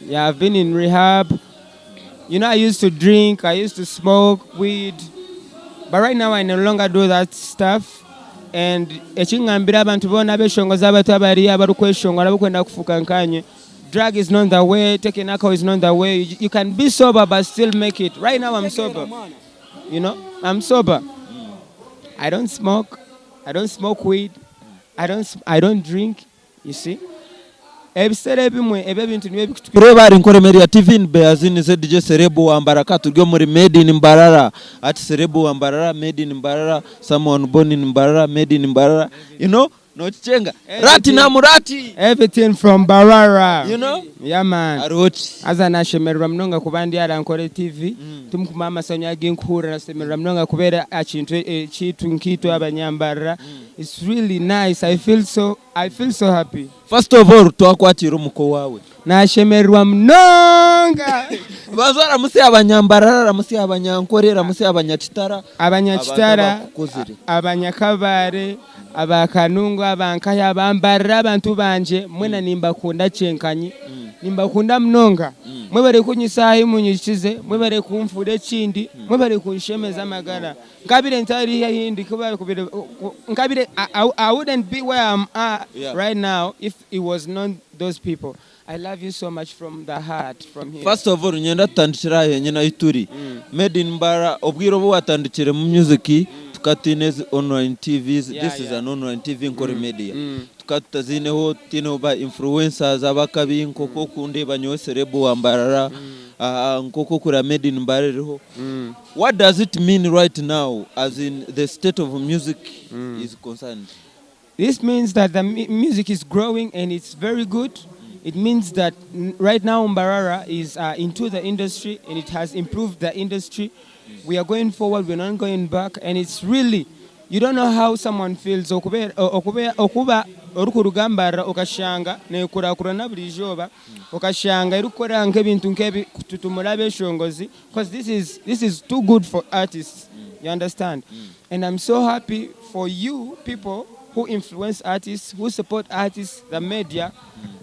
Yeah, I've been in rehab. I used to drink, I used to smoke weed, but right now I no longer do that stuff. And ekingambira abantu boona abeshongozi abato abari abarikweshongora abarikwenda kufuuka nkanye, drug is not the way, taking alcohol is not the way. You can be sober but still make it. Right now I'm sober. I'm sober. I don't smoke. I don't smoke weed. I don't drink, you see. Ebiseera ebimwe ebyo ebintu nibyo bikutukira. Kureeba ahari Nkore Media TV ni Beyazini ZJ Celeb wa Mbaraka turi omuri Made in Mbarara. Ati Celeb wa Mbarara, Made in Mbarara, someone born in Mbarara, Made in Mbarara. Nokikyenga. Rati na murati. Everything from Mbarara. You know? Yeah, man. Hariho ki? Haza nashemererwa munonga kuba ndi aha Nkore TV. Tumukuma amasanyu aginkuhurira, nashemererwa munonga kubeera aha kintu ekiitu nkiitwe abanyambarara. It's really nice. I feel so happy. First of all, twakwakira omuko wawe. Nashemererwa munonga. Baza ramusi abanyambarara, ramusi abanyankore, ramusi abanyakitara. Abanyakitara, Abantu abakukozire. Abanyakabare, abakanungu, abankaya, abambarira, abantu banje mwena nimbakunda kyenkanyi, nimbakunda munonga. Mwebare kunyisaho munyikize, mwebare kunfura ekindi, mwebare kunshemeza amagara. Nkabire ntari ahindi kuba kubire nkabire I wouldn't be where I'm at right now if it was not those people. I love you so much from the heart, from here. First of all, nyenda tutandikira aha henyine ahu turi. Made in Mbarara, obwire obu watandikire mu music tukatwine ezi online TVs. This is an online TV, Nkore Media. Tukaba tutaziineho, tutiineho ba influencers abakabi nk'oku okundeeba nyowe Celeb wa Mbarara, nk'oku okura Made in Mbarara eriho. What does it mean right now as in the state of music is concerned? This means that the music is growing and it's very good. It means that right now Mbarara is into the industry and it has improved the industry. We are going forward, we're not going back, and it's really, you don't know how someone feels okuba orikuruga Mbarara okashanga nekurakurana buri izooba, okashanga erikukora nk'ebintu nk'ebi kututumura abeshongozi, because this is too good for artists, you understand? And I'm so happy for you people who influence artists, who support artists, the media.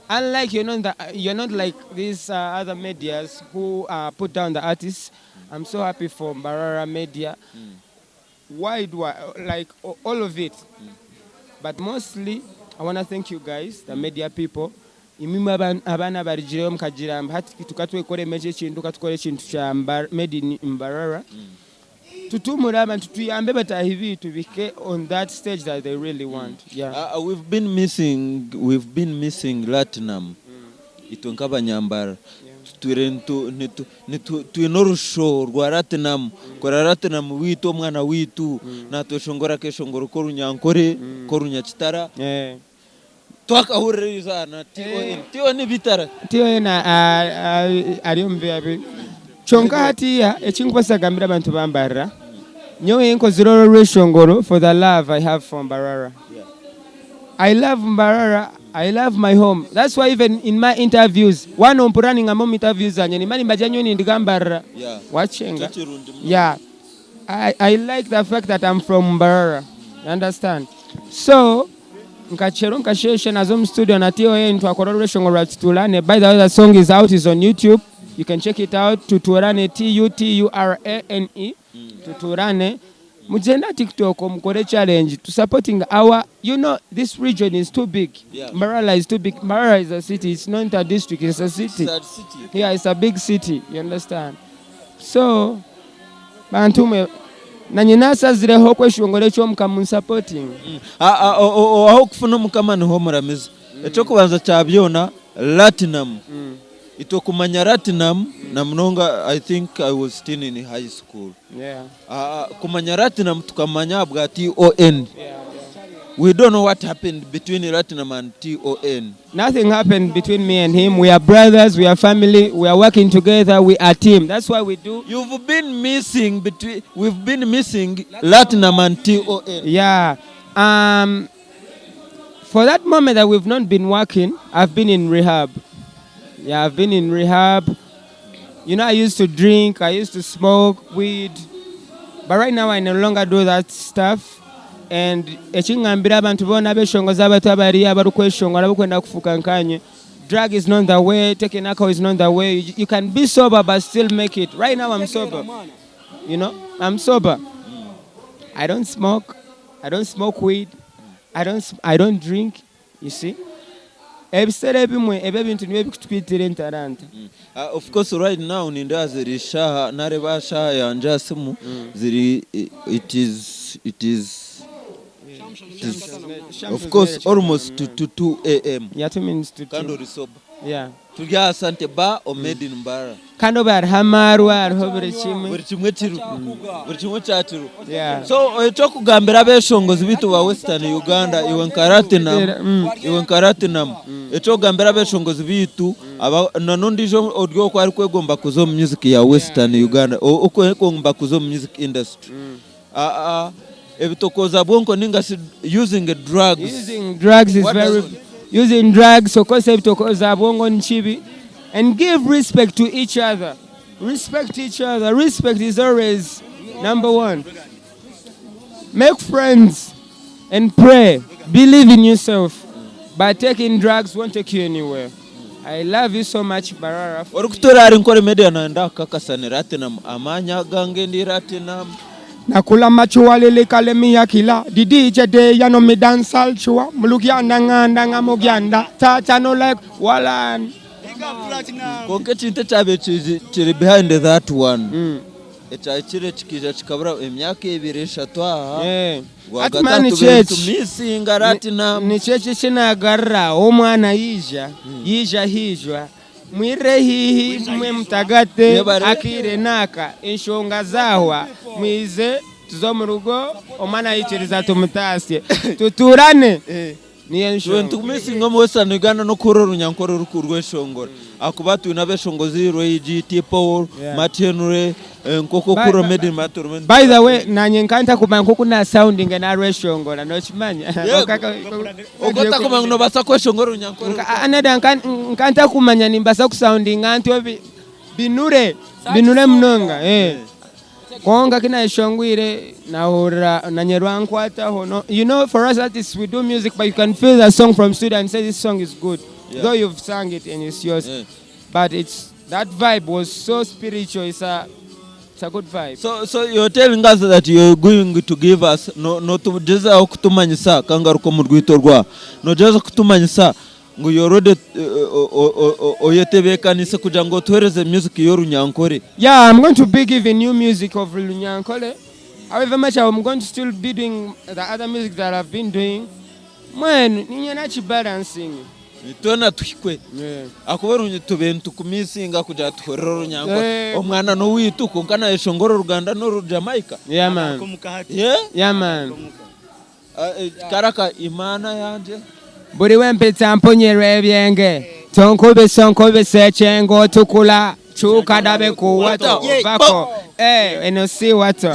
Unlike you're not like these other medias who put down the artists. I'm so happy for Mbarara Media. Why do I like all of it? But mostly, I want to thank you guys, the media people. Imwe abaana barigireyo mukagira mbu hati tukatwekora emeje ekintu katukora ekintu kya Made in Mbarara, tutumure abantu, tuyambe batahi bitu bike on that stage that they really want, yeah. We've been missing Latinum. Itwe nk'abanyambara tutwire twine orusho rwa Latinum kora Latinum witu omwana witu natweshongora akeshongoro k'orunyankore k'orunyakitara. Twakahurira na TON TON bitara. Tiyo na ari omu byabi kyonka hatiya ekinkubasa gambira abantu bambarira, nyowe nkozire orwo rweshongoro for the love I have for Mbarara. I love Mbarara. I love my home. That's why even in my interviews, one ompura ningamba mu interviews zanye nimba nimbaja nyowe nindiga Mbarara. Wachenga. Kyo kirungi muno. Yeah. I like the fact that I'm from Mbarara. You understand? So, nkachero nkasheshe nazo mu studio na TON twakora orweshongoro rwa Tuturane. By the way, the song is out, is on YouTube. You can check it out. Tuturane, T U T U R A N E. Tuturane. Mugenda TikTok mukore challenge to supporting our this region is too big. Mbarara is too big. Mbarara is a city. It's not a district, it's a city. Sad city. Yeah, it's a big city, you understand? So bantu mwe nanye nasazireho okweshongora ekyomukama supporting. Aho kufuna omukama niho muramiza. Ekyokubanza kya byona, Latinum, itwe kumanya Latinum na munonga, I think I was still in high school. Kumanya Latinum tukamanya bwa TON. We don't know what happened between Latinum and TON. Nothing happened between me and him. We are brothers, we are family, we are working together, we are team. That's why we do. You've been missing between we've been missing Latinum and TON. Yeah. For that moment that we've not been working, I've been in rehab. Yeah, I've been in rehab. I used to drink, I used to smoke weed. But right now I no longer do that stuff. And ekingambira abantu boona abeshongozi abato abari abarikweshongora abarikwenda kufuuka nkanye, drug is not the way, taking alcohol is not the way. You can be sober but still make it. Right now I'm sober. Drug is not the way, taking alcohol is not the way. You can be sober but still make it. Right now I'm sober. You know, I'm sober. I don't smoke. I don't smoke weed. I don't drink. You see? Ebiseera ebimwe ebyo ebintu nibyo bikutwitira entaranta. Of course right now nindeeba ziri shaaha nareeba aha shaaha yangye aha simu ziri it is it is it is of course almost to to 2 am. Yeah, 2 minutes to Kandi 2. ori sober. Yeah. Turi aha Sante Bar o Made in Mbarara. Kandi obu hariho amaarwa, hariho buri kimwe. Buri kimwe kiriho. Buri kimwe kyakiriho. Yeah. So eky'okugambira abeshongozi baitu ba Western Uganda iwe nka Ratinam, iwe nka Ratinam, eky'okugambira abeshongozi baitu aba na n'ondiijo ori okwo arikwegomba kuza omu music ya Western Uganda, orikwegomba kuza omu music industry. Ebitokooza bwonko ninga shi using drugs. Using drugs is What very does using drugs okozesa ebitokooza bwongo ni kibi and give respect to each other. Respect each other. Respect is always number one. Make friends and pray. Believe in yourself. But taking drugs won't take you anywhere. I love you so much, Mbarara. Orikutuura ahari Nkore Media nayenda kukakasanira Ratinam amaani agange ndi Ratinam. Nakula machua lili mi kila The DJ day ya no me dancehall chua Mulugyanda nganda nga mugyanda Tata no like walan. Kwonka ekintu ekyabaire kiri behind that one ekyahikire kikaija kikabura emyaka ebiri eshatu aha Ati mani rwagatatu church. tumisinga Ratinam. Nikyo ekinagarura omwana yiija yiija hiijwa mwirire hiihi mwe mutagate Yebare. Akiire naaka enshonga zahwa mwize tuze omu rugo omwana yikiriza tumutasye tuturane niyo enshonga. Tumisinga omu Western Uganda n'okuhurira orunyankore rweshongora akuba twine abeshongozi Ray G, T Paul, Matt Henry, nk'oku okura Made in Battle. By the way, nanye nkantakumanya nkoku na sounding narweshongora nokimanya. Okotakumanya ngu nobaasa kweshongora orunyankore? Neda, nkantakumanya nimbasa kusoundinga ntyo binure binure munonga eh. Konka kinayeshongwire nahurira nanye rwankwataho no, you know, for us artists, we do music, but you can feel the song from studio and say this song is good, though you've sung it and it's yours, but it's that vibe was so spiritual. It's a good vibe. So you're telling us that you're going to give us no notugezaho kutumanyisa kangaruka omu rwito rwa nogeza kutumanyisa ngu you're already oyetebeekanise kugira ngu otuhereze music y'orunyankore. Yeah, I'm going to be giving new music of Runyankole. However much I'm going to still be doing the other music that I've been doing. Mwenu, ninye nachi balancing. Twena tuhikwe akuba tube nitukumisinga kugira tuhurire orunyankore. Omwana n'owitu konka nayeshongora oruganda n'orujamaika. Yeah, man. Yeah? Yeah, man. Karaka imana yanje. Buri wempitsa mponyerwa ebyenge. Tonkubisa nkubisa ekyengo otukula. Chuka dabe kuwato. Vako. Eh, eno si wato.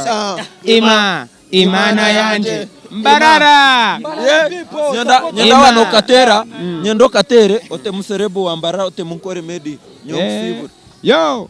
Ima. Imana yanje. Mbarara. Nyenda nyenda Ima. wano okatera nyenda okatere ote muserebu wambara ote munkore medi nyokusibura. Yo!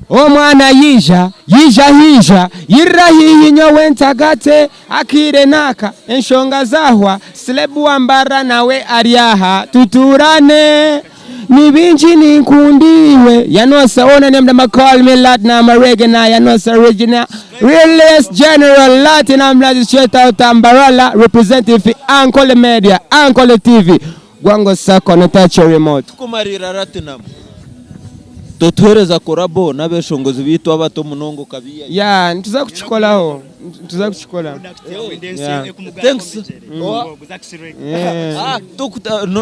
Omwana yija yija hija yirra hihi nyowe ntagate akire naka enshonga zahwa silebu wambara nawe aryaha tuturane ni bingi ninkundiwe yanosa ona nemda call me Latin, I'm a reggae now yanosa original realest general Latin, I'm Latin straight out Mbarara, representing for Ankole Media, Ankole TV Gwango Sako no touch your remote. Tukumarira Ratinam totuhereza collabo n'abeshongozi bitu abato munongo kabiya. Yeah, nituza kukikolaho, nituza kukikola. Thanks. Yeah. Ah,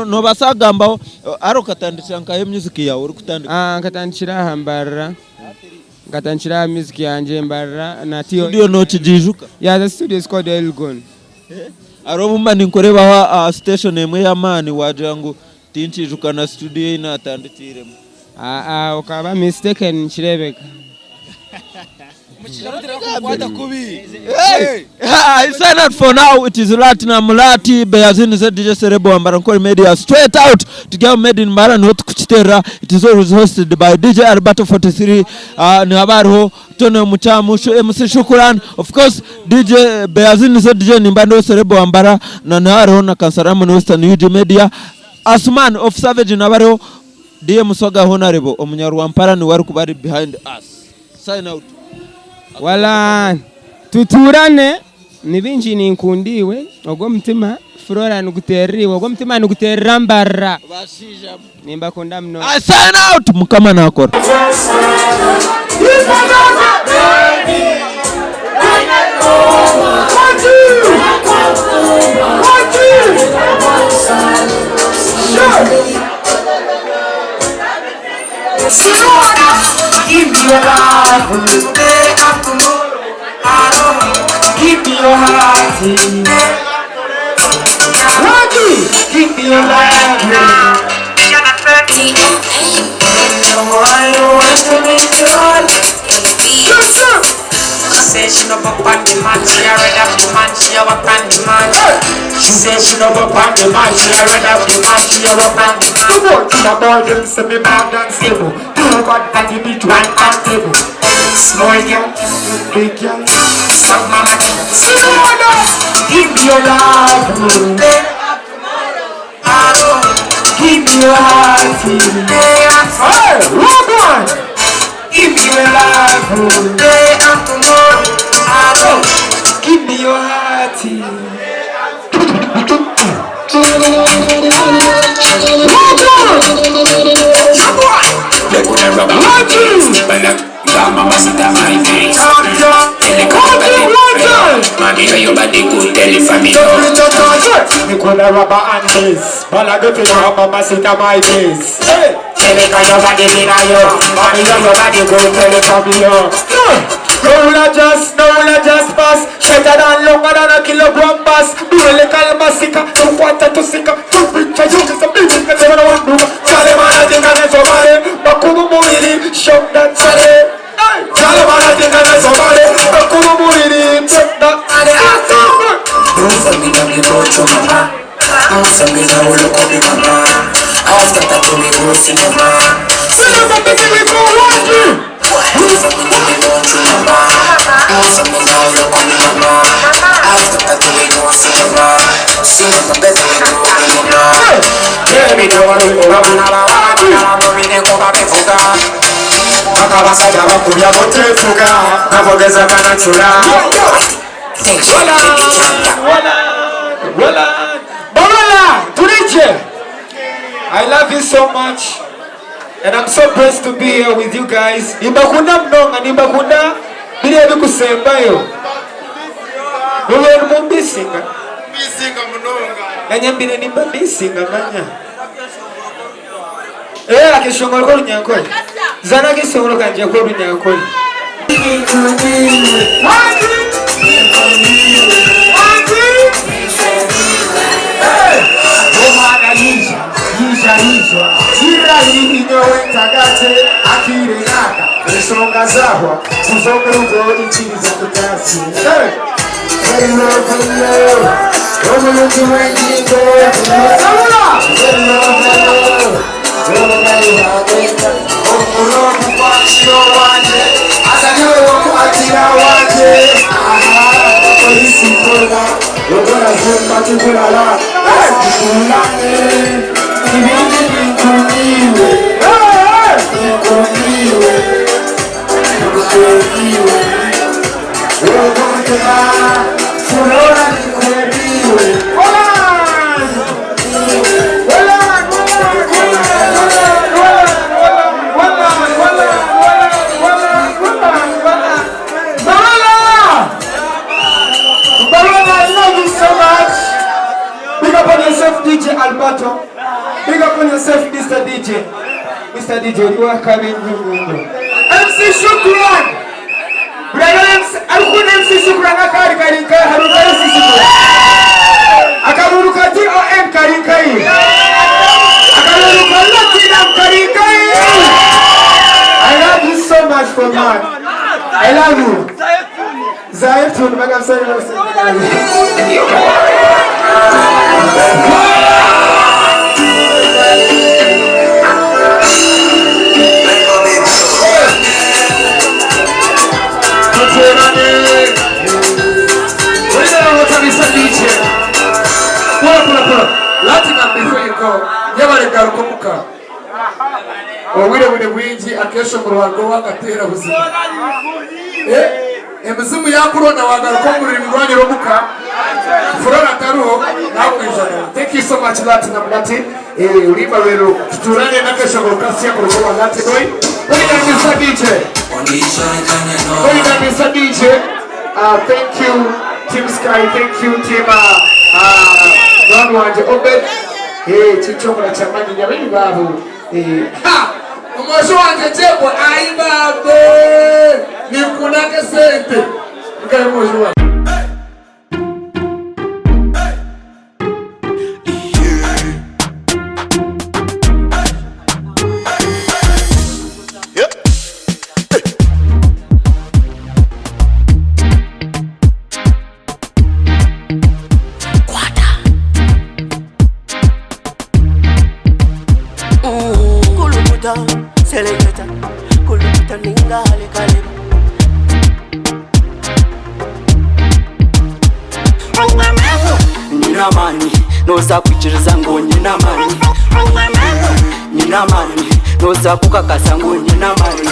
nobasa kugambaho ari okatandikira nkahe music yawe uri kutandika? Ah, nkatandikira aha Mbarara, nkatandikira aha music yanje Mbarara na Tio. Studio nokigijuka? Yeah, the studio is called Elgon. Ari obumba ninkurebaho aha station emwe y'amaani wagira ngu tinkijuka na studio ei natandikiremu. Ah ah, ukaba mistaken nkirebeka. Hey! I sign out for now. It is Latinum Lati Beyazini Z DJ Serebo Wambara Nkore Media straight out to get made in Mbarara niho tukukiterera. It is always hosted by DJ Alberto 43, nihaba hariho Tony Muchamu MC Shukuran, of course DJ Beyazini Z DJ nimba ndiho Serebo Wambara na niho hariho na Kansaramu ni Western UG Media. Asuman of Savage naaba ariho, DM Swaga Honarebo omunyarwampara niwe arikuba ari behind us. Sign out. Wala tuturane ni bingi ninkunda iwe ogwo omutima Flora niguterera iwe ogwo omutima niguterera mbarira nimbakunda munonga. I sign out mukama nakora. I love you so much and I'm so blessed to be here with you guys. Nimbakunda munonga, nimbakunda biri ebikusembayo. Mube nimumbisinga. Nanye mbire nimbabisinga manya. Eh, akeshongoro k'orunyankore. Zana akeshongoro kangye k'orunyankore. Omwana yija, yija, yija, ira nyowe ntagate akire naka ensonga zahwa kuva omu rugo ikiriza kutasi. Hello, hello, omulungi w'engingo. Hello, hello, omugari wange, omuromu kwakiro wanje, azaniwe wokuakira wanje. Aha, polisi kola, ogora zumba tukulala, tukulane, ibindi bikuniwe, bikuniwe, bikuniwe. Ogontema, furora bikuniwe. I love you so much. Big up on yourself, DJ Alberto. Big up on yourself, Mr. DJ. Mr. DJ, you are coming. MC Shukran. Brother MC, arukuna MC Shukran akari karinka haruka MC Shukran. Akaruru ka DOM karinkai. Akaruru ka Latinum karinkai. I love you so much for man. I love you. Zaitun, madam, sorry, Pull up, pull up, pull up. Latinum before you go. Obwire buri bwingi akeshongoro waruga owakateera buzima. Eh, emizimu yakurona wagaruka omu rurimi rwanyu rw'omuka. Flora tariho nakwija nawe. Thank you so much Latinum Latin. Eh, urimba rero tuturane n'akeshongoro kasya kuruga owa Latinoy. Put it down Mr. DJ. Put it down Mr. DJ. Thank you Team Sky, thank you Team Mwana wangye Obed. Eh, ekinkyomura ky'amaani nyabeni baabo. Eh, ha! Omwojo wangye Jebo ayi baabe! Ninkunda nk'esente. Nkahe omwojo wangye. Kulukuta, seleketa, kulukuta ninga halekaleba. Nyine amaani, noza kwikiriza ngu nyine amaani. Nyine amaani, noza kukakasa ngu nyine amaani.